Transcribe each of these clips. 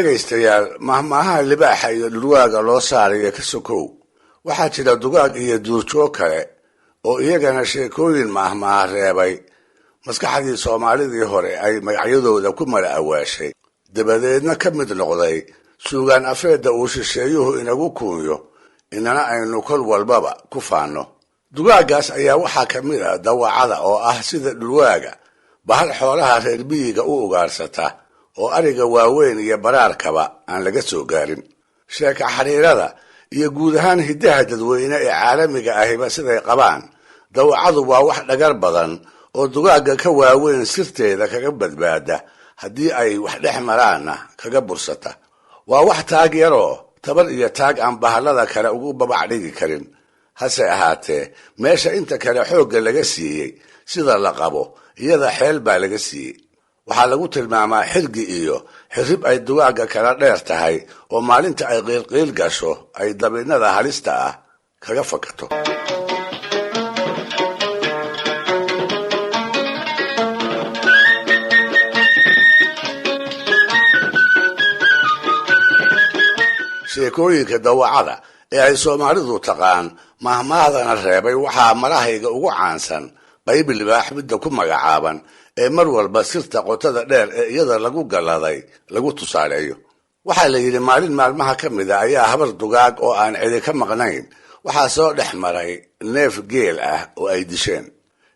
Dhegaystayaal, mahmaahaha libaaxa iyo dhurwaaga loo saarayo ka sokow, waxaa jira dugaag iyo duurjoog kale oo iyagana sheekooyin mahmaaha reebay maskaxdii Soomaalidii hore ay magacyadooda ku mala awaashay, dabadeedna ka mid noqday suugaan afeedda uu shisheeyuhu inagu kuunyo, inana aynu kol walbaba ku faanno. Dugaaggaas ayaa waxaa ka mid ah dawacada, oo ah sida dhurwaaga bahal xoolaha reer miyiga u ugaarsata oo ariga waaweyn iyo baraarkaba aan laga soo gaarin. Sheeka xariirada iyo guud ahaan hiddaha dadweyne ee caalamiga ahiba siday qabaan, dawacadu waa wax dhagar badan oo dugaagga ka waaweyn sirteeda kaga badbaada, haddii ay wax dhex maraanna kaga bursata. Waa wax taag yaroo tabar iyo taag aan bahallada kale ugu babac dhigi karin. Hase ahaatee, meesha inta kale xoogga laga siiyey, sida la qabo, iyada xeel baa laga siiyey. Waxaa lagu tilmaamaa xirgi iyo xirrib ay dugaagga kala dheer tahay, oo maalinta ay qiilqiil gasho ay dabinnada halista ah kaga fakato. Sheekooyinka dawacada ee ay Soomaalidu taqaan, mahmaahdana reebay, waxaa marahayga ugu caansan qayb libaax midda ku magacaaban ee mar walba sirta qotada dheer ee iyada lagu galladay lagu tusaaleeyo. Waxaa la yidhi, maalin maalmaha ka mid a ayaa habar dugaag oo aan cidi ka maqnayn waxaa soo dhex maray neef geel ah oo ay disheen.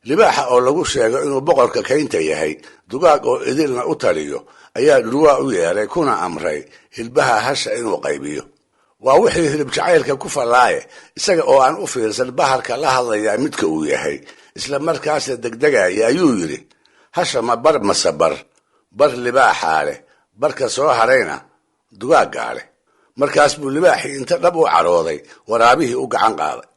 Libaaxa oo lagu sheego inuu boqorka kaynta yahay, dugaag oo idilna u taliyo, ayaa dhurwaa u yeeray kuna amray hilbaha hasha inuu qaybiyo. Waa wixii hilib jacaylka ku fallaaye, isaga oo aan u fiirsan bahalka la hadlayaa midka uu yahay, isla markaasna degdegaya, ayuu yidhi: "Hasha ma bar mase bar? Bar libaaxaa leh, barka soo harayna dugaaggaa leh." Markaas buu libaaxii inta dhab u carooday waraabihii u gacan qaaday.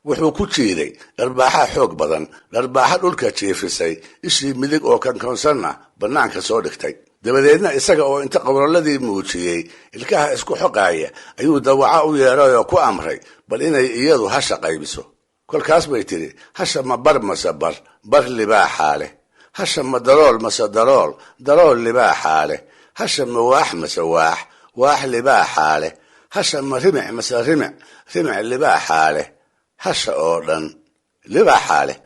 Wuxuu ku jiiday dharbaaxa xoog badan, dharbaaxa dhulka jiifisay, ishii midig oo kankoonsanna bannaanka soo dhigtay. Dabadeedna isaga oo inta qowraladii muujiyey ilkaha isku xoqaaya ayuu dawaco u yeeray oo ku amray bal inay iyadu hasha qaybiso. Kolkaas bay tidhi: "Hasha ma bar mase bar? Bar libaaxaa leh. Hasha ma dalool mase dalool? Dalool libaaxaa leh. Hasha ma waax mase waax? Waax libaaxaa leh. Hasha ma rimic mase rimic? Rimic libaaxaa leh. Hasha oo dhan libaaxaa leh."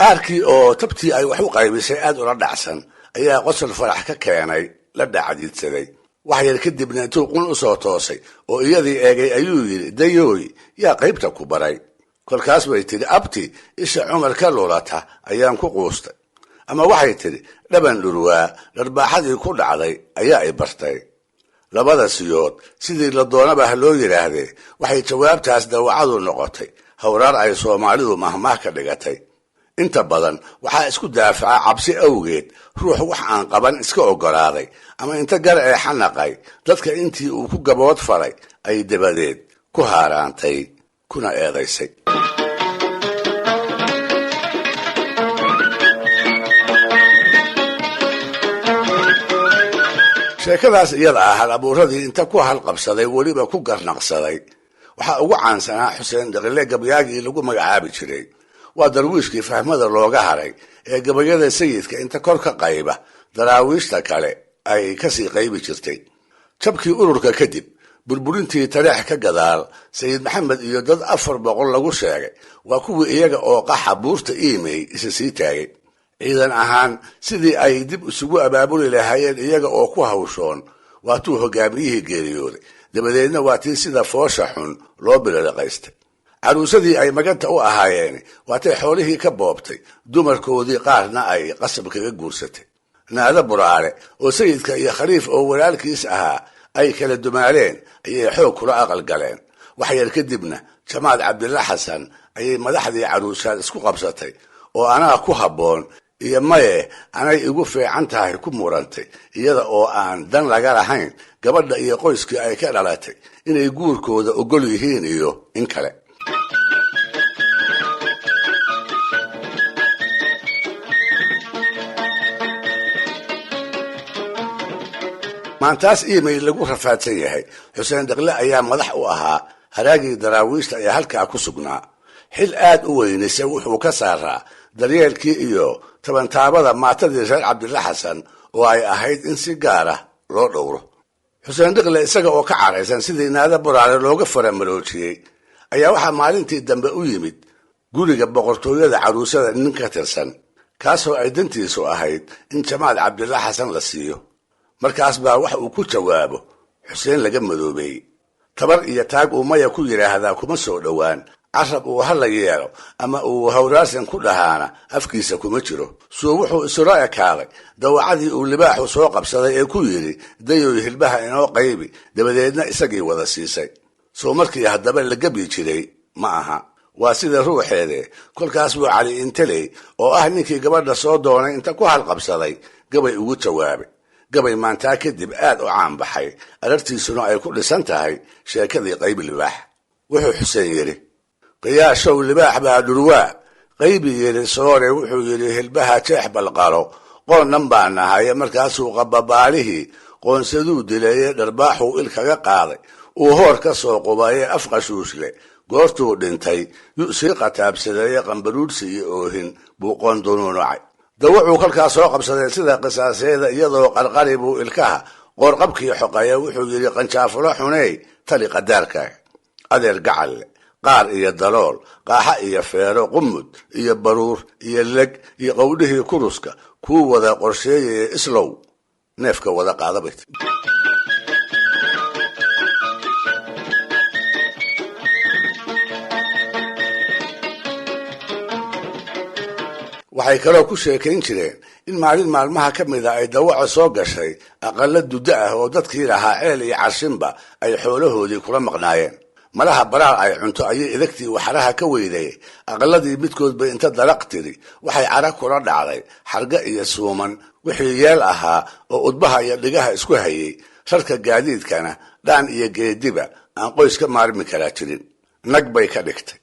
Aarkii oo tabtii ay wax u qaybisay aad ula dhacsan ayaa qosol farax ka keenay la dhacdiidsaday. Wax yar kadibna intuu qun u soo toosay oo iyadii eegay ayuu yidhi: "Dayooy, yaa qaybta ku baray?" Kolkaas bay tidhi: "Abti, isha Cumar ka lulata ayaan ku quustay." Ama waxay tidhi: "Dhaban dhurwaa dharbaaxadii ku dhacday ayaa i bartay." Labada siyood sidii la doonaba ha loo yidhaahdee, waxay jawaabtaas dawacadu noqotay hawraar ay Soomaalidu mahmaah ka dhigatay. Inta badan waxaa isku daafaca cabsi awgeed ruux wax aan qaban iska oggolaaday, ama inta gar ee xanaqay dadka intii uu ku gabood falay ay dabadeed ku haaraantay kuna eedaysay. Sheekadaas iyada ah hal abuuradii inta ku halqabsaday weliba ku garnaqsaday waxaa ugu caansanaa Xuseen Dhaqile, gabyaagii lagu magacaabi jiray. Waa darwiishkii fahmada looga haray ee gabayada sayidka inta kor ka qayba daraawiishta kale ay kasii qaybi jirtay. Jabkii ururka kadib, burburintii Taleex ka gadaal, Sayid Maxamed iyo dad 400 lagu sheegay waa kuwii iyaga oo qaxa buurta Iimey isa sii taagay. Ciidan ahaan sidii ay dib isugu abaabuli lahaayeen iyaga oo ku hawshoon, waatuu hogaamiyihii geeriyooday. Dabadeedna waa tii sida foosha xun loo bililiqaystay. Caruusadii ay maganta u ahaayeen waatay xoolihii ka boobtay, dumarkoodii qaarna ay qasab kaga guursatay. Naado Buraale oo sayidka iyo Khaliif oo walaalkiis ahaa ay kala dumaaleen ayay xoog kula aqal galeen. Wax yar kadibna Jamaad Cabdilla Xasan ayay madaxdii caruusaad isku qabsatay, oo anaa ku habboon iyo maye anay igu fiican tahay ku murantay, iyada oo aan dan laga lahayn gabadha iyo qoyskii ay ka dhalatay inay guurkooda ogol yihiin iyo in kale. Maantaas Iimay lagu rafaadsan yahay, Xuseen Dhaqle ayaa madax u ahaa Haraagii daraawiishta ee halkaa ku sugnaa. Xil aad u weynise wuxuu ka saaraa daryeelkii iyo tabantaabada maatadii reer Cabdilla Xasan oo ay ahayd in si gaar ah loo dhowro. Xuseen Dhiqle isaga oo ka caraysan sidii Naada Buraale looga faramaroojiyey ayaa waxaa maalintii dambe u yimid guriga boqortooyada caruusada nin ka tirsan, kaasoo ay dantiisu ahayd in Jamaal Cabdilla Xasan la siiyo. Markaas baa wax uu ku jawaabo Xuseen laga madoobeeyey. Tabar iyo taag uu maya ku yidhaahdaa kuma soo dhowaan, carab uu hala yeelo ama uu hawraarsan ku dhahaana afkiisa kuma jiro. Suu wuxuu isula ekaaday dawacadii uu libaaxu soo qabsaday ee ku yidhi dayoy hilbaha inoo qaybi, dabadeedna isagii wada siisay. Soo markii haddaba la gebyi jiray ma aha, waa sida ruuxeede. Kolkaas buu Cali Inteley oo ah ninkii gabadha soo doonay inta ku halqabsaday gabay ugu jawaabay, gabay maantaa kadib aad u caanbaxay, arartiisuna ay ku dhisan tahay sheekadii qaybi libaax. Wuxuu Xuseen yidhi: qiyaashow libaax baa dhurwaa qaybi yidhi soore, wuxuu yidhi hilbaha jeex balqalo qoonnan baa nahaye. Markaasuu qababaalihii qoonsaduu dilaye dharbaaxuu il kaga qaaday, uu hoor ka soo qubaye afqashuushle goortuu dhintay yu sii qataabsadeeye qambaruudhsi iyo oohin buu qoondunuunucay. Dawacuu kolkaas soo qabsaday sida qisaaseeda iyadoo qarqari buu ilkaha qoorqabkii xoqaya, wuxuu yidhi qanjaafulo xuneey tali qadaarkaaga, adeer gacalle qaar iyo dalool, qaaxa iyo feero, qumud iyo baruur iyo leg iyo qowdhihii kuruska kuu wada qorsheeyaya islow neefka wada qaada bay. Waxay kaloo ku sheekayn jireen in maalin maalmaha ka mida ay dawaco soo gashay aqalla duddo ah oo dadkii lahaa ceel iyo carshinba ay xoolahoodii kula maqnaayeen. Malaha baraar ay cunto ayay idagtii waxaraha ka weydayay. Aqalladii midkood bay inta dalaq tiri waxay cara kula dhacday xarga iyo suuman wixii yeel ahaa oo udbaha iyo dhigaha isku hayay, rarka gaadiidkana dhaan iyo geediba aan qoys ka maarmi karaa jirin. Nag bay ka dhigtay,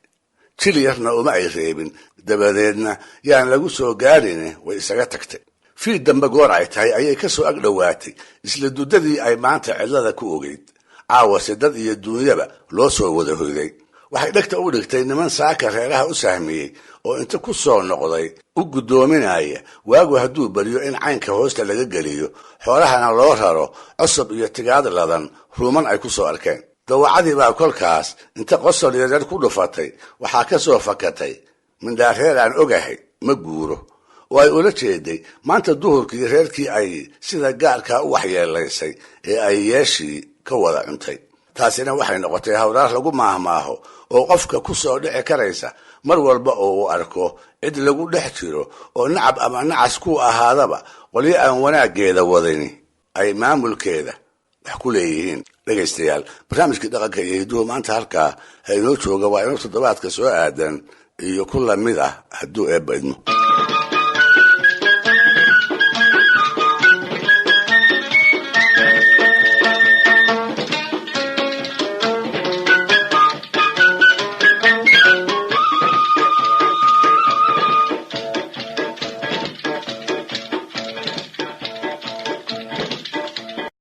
jil yarna uma ay reebin, dabadeedna yaan lagu soo gaarine way isaga tagtay. Fii dambe goor ay tahay ayay ka soo ag dhowaatay isla duddadii ay maanta cidlada ku ogeyd. Caawase dad iyo duunyaba loo soo wada hoyday. Waxay dhegta u dhigtay niman saaka reeraha u sahmiyey oo inta ku soo noqday u guddoominaya waagu hadduu beriyo in caynka hoosta laga geliyo, xoolahana loo raro cosob iyo tigaad ladan ruuman ay ku soo arkeen. Dawacadii baa kolkaas inta qosol yaryar ku dhufatay waxaa ka soo fakatay mindhaa reer aan ogahay ma guuro, oo ay ula jeeday maanta duhurkii reerkii ay sida gaarkaa u waxyeelaysay ee ay yeeshii ka wada cuntay. Taasina waxay noqotay hawraar lagu maahmaaho oo qofka ku soo dhici karaysa mar walba oo uu arko cid lagu dhex jiro oo nacab ama nacas ku ahaadaba qolyo aan wanaaggeeda wadani ay maamulkeeda wax ku leeyihiin. Dhegaystayaal, barnaamijkii dhaqanka iyo hidduhu maanta halkaa ha inoo jooga. Waa inoo toddobaadka soo aadan iyo ku lamid ah hadduu eebba idmo.